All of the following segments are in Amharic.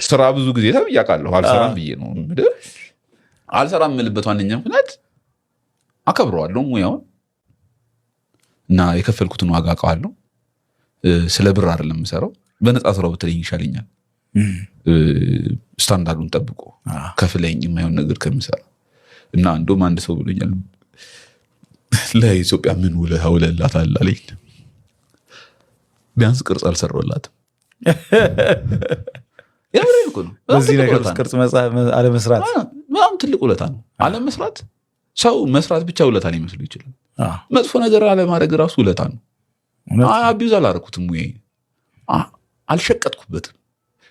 ስራ ብዙ ጊዜ ተብዬ አውቃለሁ። አልሰራም ብዬ ነው የምልህ። አልሰራም የምልበት ዋነኛ ምክንያት አከብረዋለሁ ሙያውን እና የከፈልኩትን ዋጋ አውቀዋለሁ። ስለ ብር አይደለም የምሰራው። በነፃ ስራው ብትለኝ ይሻለኛል። ስታንዳርዱን ጠብቆ ከፍለኝ የማይሆን ነገር ከምሰራ። እና እንደውም አንድ ሰው ብሎኛል፣ ለኢትዮጵያ ምን ውለታ ውለላታል አለኝ። ቢያንስ ቅርጽ አልሰራሁላትም። የምሬን እኮ ነው። በጣም በዚህ ትልቅ ነገር ውለታ ውስጥ ነው። ቅርጽ አለመስራት በጣም ትልቅ ውለታ ነው አለመስራት። ሰው መስራት ብቻ ውለታ ሊመስሉ ይችላል። መጥፎ ነገር አለማድረግ ራሱ ውለታ ነው። Abuse አላደረኩትም፣ ወይ አልሸቀጥኩበትም።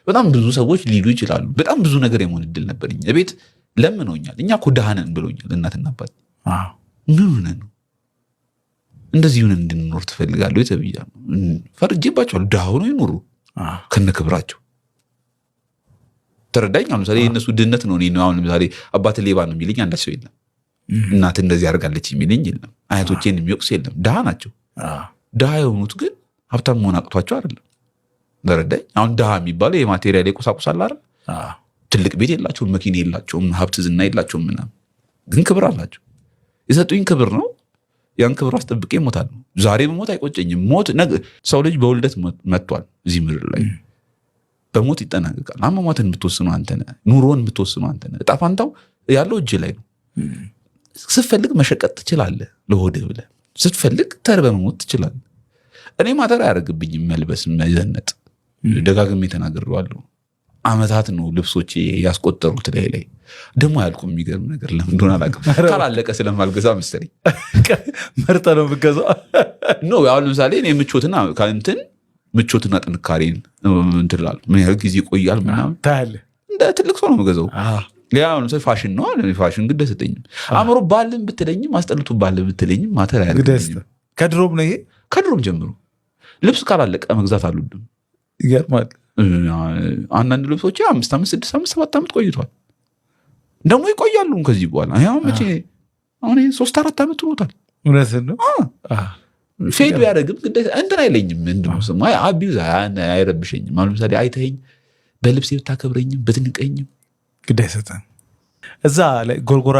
በጣም ብዙ ሰዎች ሊሉ ይችላሉ። በጣም ብዙ ነገር የመሆን እድል ነበረኝ። ቤት ለምነውኛል። እኛ እኮ ድሃ ነን ብሎኛል እናትና አባት። ምን ሆነህ ነው እንደዚህ ሆነን እንድንኖር ትፈልጋለሁ ተብያለሁ። ፈርጄባቸዋለሁ። ድሃ ሆነው ይኑሩ ከነ ክብራቸው። ተረዳኝ። አሁን ለምሳሌ የእነሱ ድህነት ነው። እኔ አሁን ለምሳሌ አባት ሌባ ነው የሚለኝ አንዳች ሰው የለም። እናት እንደዚህ አድርጋለች የሚለኝ የለም። አያቶቼን የሚወቅስ የለም። ድሃ ናቸው። ድሃ የሆኑት ግን ሀብታም መሆን አቅቷቸው አይደለም። ተረዳኝ። አሁን ድሃ የሚባለው የ material የቁሳቁስ አለ አይደል? ትልቅ ቤት የላቸውም፣ መኪና የላቸውም፣ ሀብት ዝና የላቸውም ምናምን፣ ግን ክብር አላቸው። የሰጡኝ ክብር ነው። ያን ክብር አስጠብቄ እሞታለሁ። ዛሬ ብሞት አይቆጨኝም። ሞት ሰው ልጅ በውልደት መጥቷል እዚህ ምድር ላይ፣ በሞት ይጠናቀቃል። አሟሟትን የምትወስነው አንተ ነህ። ኑሮን የምትወስነው አንተ ነህ። እጣ ፋንታው ያለው እጅ ላይ ነው። ስትፈልግ መሸቀጥ ትችላለህ፣ ለሆድህ ብለህ ስትፈልግ ተርበህ መሞት ትችላለህ። እኔ matter አያደርግብኝም መልበስ መዘነጥ። ደጋግሜ ተናግሬዋለሁ። አመታት ነው ልብሶቼ ያስቆጠሩት ላይ ላይ ደግሞ አያልቁም። የሚገርም ነገር ለምን እንደሆነ አላውቅም። ካላለቀ ስለማልገዛ መሰለኝ። መርጠህ ነው የምትገዛው። No፣ አሁን ለምሳሌ እኔ ምቾትና ከእንትን ምቾትና ጥንካሬን እንትን እላለሁ። ምን ያህል ጊዜ ይቆያል ምናምን ታያለህ። እንደ ትልቅ ሰው ነው የምገዛው። ያ አሁን ለምሳሌ ፋሽን ነው አለ። ፋሽን ግድ አይሰጠኝም። አእምሮ ባልን ብትለኝም አስጠልቶ ባልን ብትለኝም matter አያደርግልኝም። ከድሮም ነው ይሄ። ከድሮም ጀምሮ ልብስ ካላለቀ መግዛት አልወድም። ይገርማል። አንዳንድ ልብሶች 5 ዓመት፣ 6 ዓመት፣ 7 ዓመት ቆይቷል። ደግሞ ይቆያሉ ከዚህ በኋላ። አሁን መቼ አሁን ይሄ 3-4 ዓመት ሆኖታል። እውነትን ነው። Fade ቢያደርግም ግዴታ እንትን አይለኝም። ምንድን ነው ስሙ abuse አይረብሸኝም። አሁን ለምሳሌ አይተኸኝ በልብሴ ብታከብረኝም ብትንቀኝም ግድ አይሰጥህም። እዛ ላይ ጎርጎራ